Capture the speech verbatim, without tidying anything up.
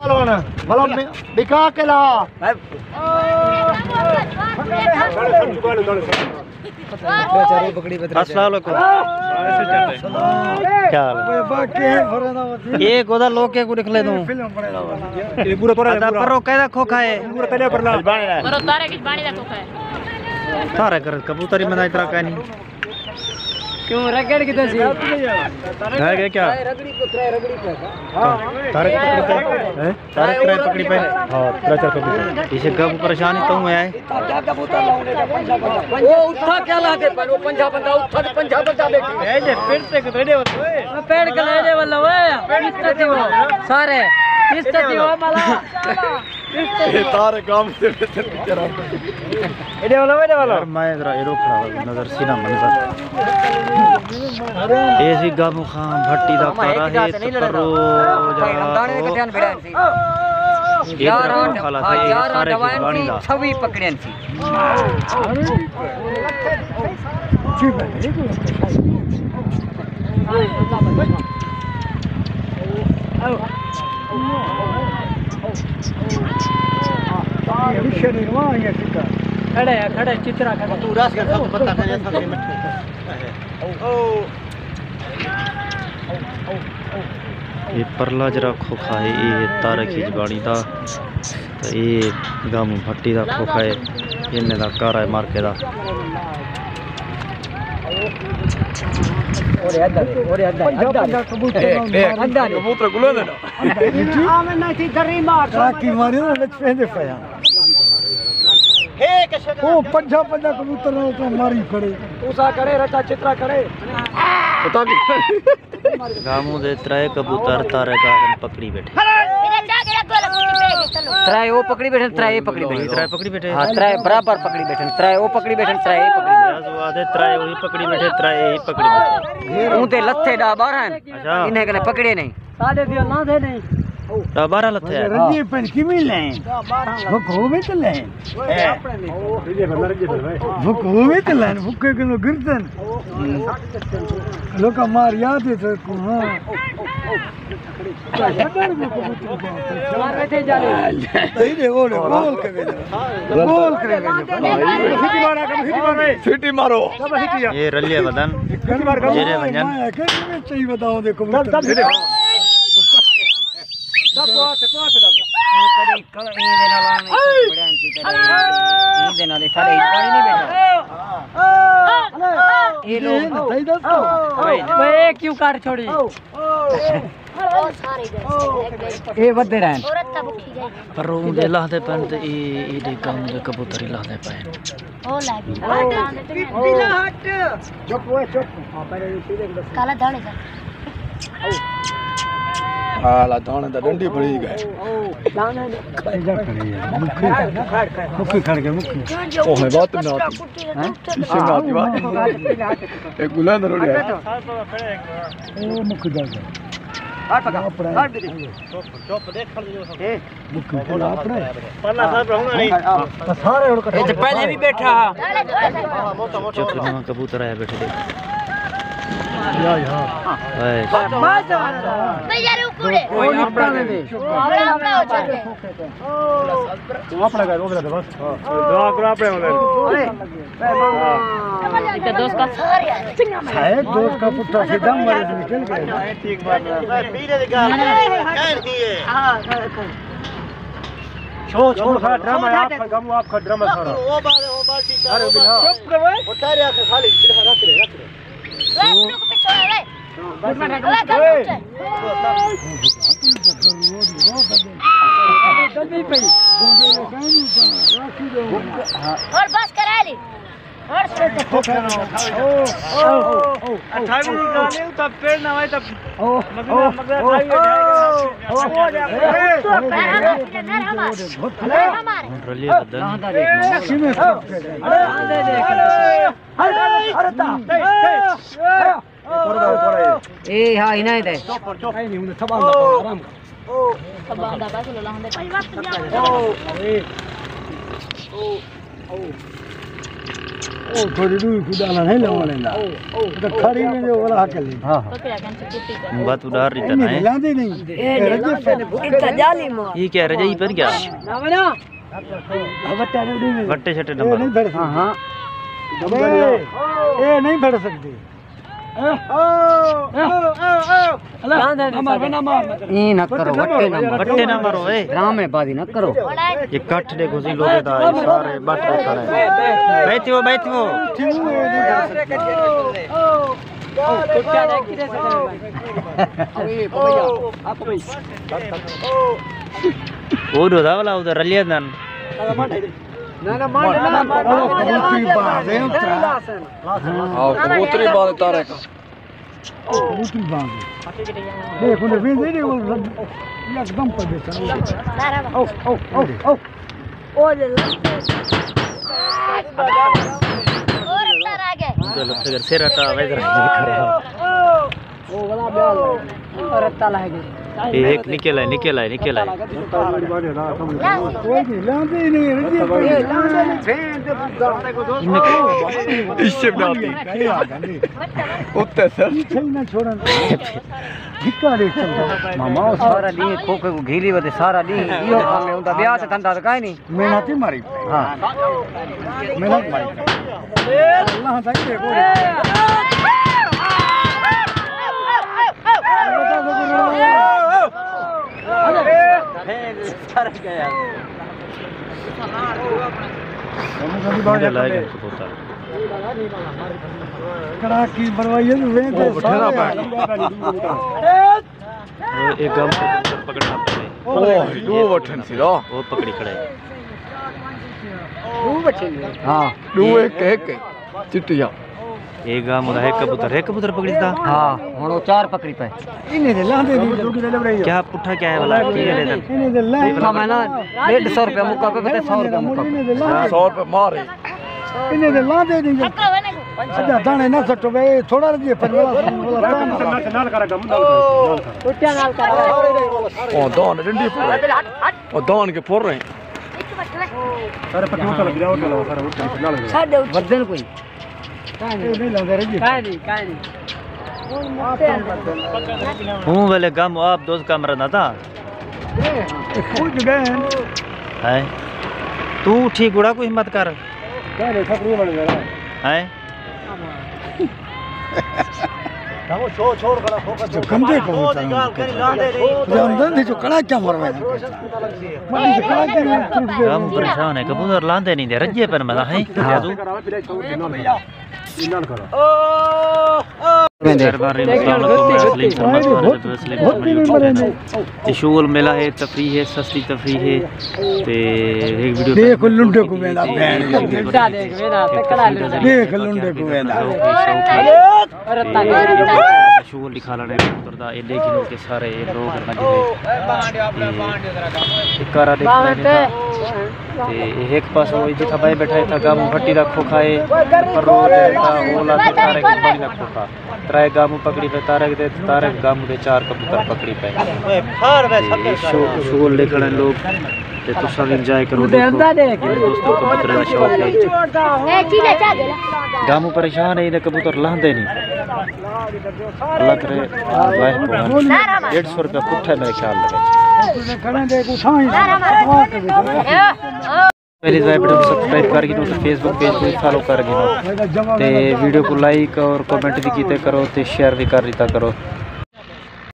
بھلا بکا کے لا۔ السلام علیکم۔ کیا حال ہے؟ یہ گودا لوگ کے کو نکلے دوں۔ ادا پرو کہدا کھوکھا ہے۔ پرو تارے کچھ پانی دا کھوکھا ہے۔ تارے کر کبوتری منا اترا کہنی۔ کیوں رگڑ کدھر سی؟ ہے کہ کیا؟ تارے کتنے پہ؟ ہیں؟ تارے ترے پکڑی پہ؟ ہاں، ترے چار پکڑی پہ۔ اسے گپ پریشانی تو ہے۔ او اتھا کیا لا دے پن؟ او پنجا بندہ، اتھا تے پنجا بندہ بیٹھے۔ اے جے پھر تے کتے دے ولے۔ پیر کلے دے ولے۔ سارے۔ اس تے دیو مالا۔ اے تارے گام دے وچ چرا۔ ایݙے والا، ایݙے والا۔ یار، میں ذرا ایرو کھڑا ہوا، نظر سی نہ منظر۔ اے سی گابو خان بھٹی دا کارا ہے، تے پرو جا۔ یار، ہاں، یار، سارے ڈوائن سی، چھوی پکڑین سی۔ کھڑے، کھڑے، چترا کھڑے۔ یہ پرلا جرا کھوکھا ہے، یہ تارے کھیج باڑی دا۔ تے اے گم بھٹی دا کھوکھا ہے، انہیں دا کارا ہے مارکے دا۔ کبوتر گلو دے نا۔ آمن نہ تھی دری مار۔ کراکی ماری نا وچ پیندے پیا۔ او پنجا پنجا کبوتر نال تو ماری کھڑے۔ تسا کھڑے رچا چترا کھڑے۔ پتہ نہیں۔ گاموں دے ترائے کبوتر تارے کاکن پکڑی بیٹھے۔ ترائے او پکڑی بیٹھے، ترائے اے پکڑی بیٹھے۔ ترائے پکڑی بیٹھے۔ ہاں، ترائے برابر پکڑی بیٹھے، ترائے او پکڑی بیٹھے، ترائے اے پکڑی بیٹھے۔ ترائے او پکڑی بیٹھے، ترائے اے پکڑی بیٹھے۔ اون تے لتھے ݙاہ ٻارہاں ہن۔ اچھا۔ انہیں کنے پکڑے نہیں۔ ساݙے دیو لاندے نہیں۔ ݙاہ ٻارہاں لتھے ہن۔ رنگی پن کیویں لیں؟ بھکو وچ لیں۔ بھکو وچ لیں، بھکے کنوں گردن۔ لوکاں مار یاد ہے تو کو، ہاں۔ صحیح دے، اوڑے، گول کے ویندے۔ گول کے ویندے۔ سٹی مارو۔ یہ رلے ودن۔ جڑے ونجن۔ چاہیے وداؤں دے کبوتر۔ اے کیوں کر چھوڑی؟ او سارے گئے، سارے گئے۔ اے ودے رہن۔ عورت تاں بکھی گئی۔ پر اون دے لہدے پن تے اے، اے دے گم دے کبوتر ہی لہدے پن۔ او لہدے۔ چپ اوئے، چپ۔ کالا دانے دا۔ کالا دانے دا ڈنڈی بھری گئے۔ مکھی، مکھی کھڑ گئے، مکھی۔ او ہے بات نہ آتی۔ ہیں؟ اس سے نہ آتی بات۔ اے گلان روڑے۔ اے مکھ جاگا۔ ہٹ پکا، ہٹ دے۔ چپ، چپ، دیکھ کھڑ جو۔ اے۔ مکھ جاگا اپنے۔ پرلا صاحب رہنا نہیں۔ سارے ہن کٹھے۔ اے تے پہلے بھی بیٹھا ہا۔ چپ، نواں کبوتر آیا بیٹھے دے۔ یا، یا۔ اے۔ بھائی یار، او کوڑے۔ او نکتا نے دے۔ اپنا اپنا ہو جاندے۔ تو اپنا کر، او میرا بس۔ دعا کرو اپنے ہوندے۔ اے دوست کا۔ ہے دوست کا پٹھا سیدھا مارے تے نکل گئے۔ ٹھیک بات ہے۔ پیرے دی گال کہن دی ہے۔ چھوڑ، چھوڑ، سارا ڈرامہ ہے، آپ کا گم، آپ کا ڈرامہ سارا۔ او بار، او بار ٹھیک ہے۔ ارے بلا۔ چپ رہو۔ او تیرے آکھے خالی بلا رکھ دے، رکھ دے۔ اور بس کرا لی۔ اٹھاوی گانے تب پیر نہ ہوئے تب مگر، مگر رلیے بدن۔ اے ہا، ہی نہ دے۔ او تھوڑی ݙو خدا نہ نہیں لاوݨ دا۔ تے کھڑی ویندے او والا حق لے۔ ہاں، ہاں۔ بات اڈار رہی تھا نا، ہے؟ لاندے نہیں۔ اے رجے پھر۔ انت جالی ماں۔ یہ کیا رجائی پر کیا؟ نہ بنا۔ وٹے شٹے نمبر۔ ہاں، ہاں۔ اے، اے نہیں پھڑ سکدے۔ ایں نہ کرو، وٹے نہ مارو۔ وٹے نہ مارو، اے۔ ڈرامے بازی نہ کرو۔ یہ کٹھ ݙیکھو سی لوگے دا، یہ سارے بٹ کھڑے۔ بیٹھو، بیٹھو۔ وہ ݙوہدا والا ادھر رلیا دن۔ نہ، نہ، مانڈ، نہ، مانڈ۔ کبوتری باز ہے، اترا۔ ہاں، کبوتری باز تارے کا۔ کبوتری باز ہے۔ دیکھ، انہیں بھی دے دے، وہ یکدم پر دیتا۔ او، او، او، او۔ او لے لا۔ اور اتر آ گئے۔ چلو، پھر سیرا ٹا ویدر کرا۔ او والا بیال۔ رتا لہ گئے۔ یہ ایک نکل آئے، نکل آئے، نکل آئے۔ اس سے بناتی۔ اتے سر۔ ماما، او سارا ݙینہہ کھوکھے کوں گھیلی ودے، سارا ݙینہہ ایہو کم ہے، اوندا ٻیا تے دھندا تے کائے نہیں۔ محنت ہی ماری۔ ہاں۔ محنت ماری۔ اللہ دا کی ہے کوئی۔ مجھے لائے گئے کبوتر۔ کڑاکی بنوائی ہے، ویندے او بٹھیرا سارے۔ پاک۔ اے گم پکڑنا پڑے۔ اوہ، ݙو وٹھن سی رو۔ وہ پکڑی کھڑے۔ ہاں، ݙو ہک، ہک چٹیاں۔ اے گم دا ہک کبوتر، ہک کبوتر پکڑی دا۔ ہاں، ہݨ او چار پکڑی پئے۔ انہیں دے لاندے نہیں۔ کیا پٹھا کیا ہے والا؟ ٹھیک ہے، انہیں دے لاندے۔ پٹھا میں نا ݙیڈھ سو روپیہ مکا پئے، پتہ سو روپیہ مکا پئے۔ سو روپیہ مارے۔ انہیں دے لاندے نہیں۔ اچھا، دانے نہ سٹو بے، تھوڑا جی پر والا۔ او دان ڈنڈی پر۔ او دان کے پر رہے۔ سارے پٹھے اتر لگے، اتر لگے، سارے اتر لگے۔ وزن کوئی۔ کائے نہیں، کائے نہیں۔ ہوں ویلے گم آپ دوز کم رہنا تھا۔ ہے۔ تو ٹھیک گڑا کوئی ہمت کر۔ ہے۔ جو کندے کو ہوتا ہے۔ جو اندر دے جو کڑا کیا مر رہا ہے۔ گم پریشان ہے، کبوتر لاندے نہیں دے، رجے پر مزہ ہے۔ مہربانی، السلام علیکم، میں سلیم شرما، تمہارے سلیم شرما چینل تے۔ تے شغل میلہ ہے، تفریح ہے، سستی تفریح ہے۔ تے ہک ویڈیو دیکھ لنڈے کو ویندا بہن۔ لنڈا دیکھ ویندا، تکڑا لنڈا۔ دیکھ لنڈے کو ویندا۔ شغل ݙکھا لݨے کبوتر دا، اے ݙیکھ گھنو کہ سارے اے لوگ نہ جڑے۔ تے اے کارا ݙیکھ لݨے۔ تے اے ہک پاسو جتھاں میں ٻیٹھا، اتھاں گاموں بھٹی دا کھوکھا ہے، پر روڈ تے اولا تے طارق اقبالی دا کھوکھا۔ ترائے گاموں پکڑی پئے طارق دے، طارق گاموں دے چار کبوتر پکڑی پئے۔ تے شو-، شغل ݙیکھݨ لوگ تے تساں وی انجوائے کرو، ݙیکھو۔ جیڑھے دوستاں کوں کبوتر دا شوق ہے۔ گاموں پریشان ہے، انہیں کبوتر لاہندے نہیں۔ اللہ کرے، لائف پوون۔ ݙیڈھ سو روپیہ پٹھا ہے میرے خیال دے وچ۔ پہلے ذرا ویڈیو سبسکرائب کر گھنو تے فیس بک پیج کوں فالو کر گھنو۔ تے ویڈیو کوں لائک اور کمنٹ وی کیتے کرو تے شیئر وی کر ݙتا کرو۔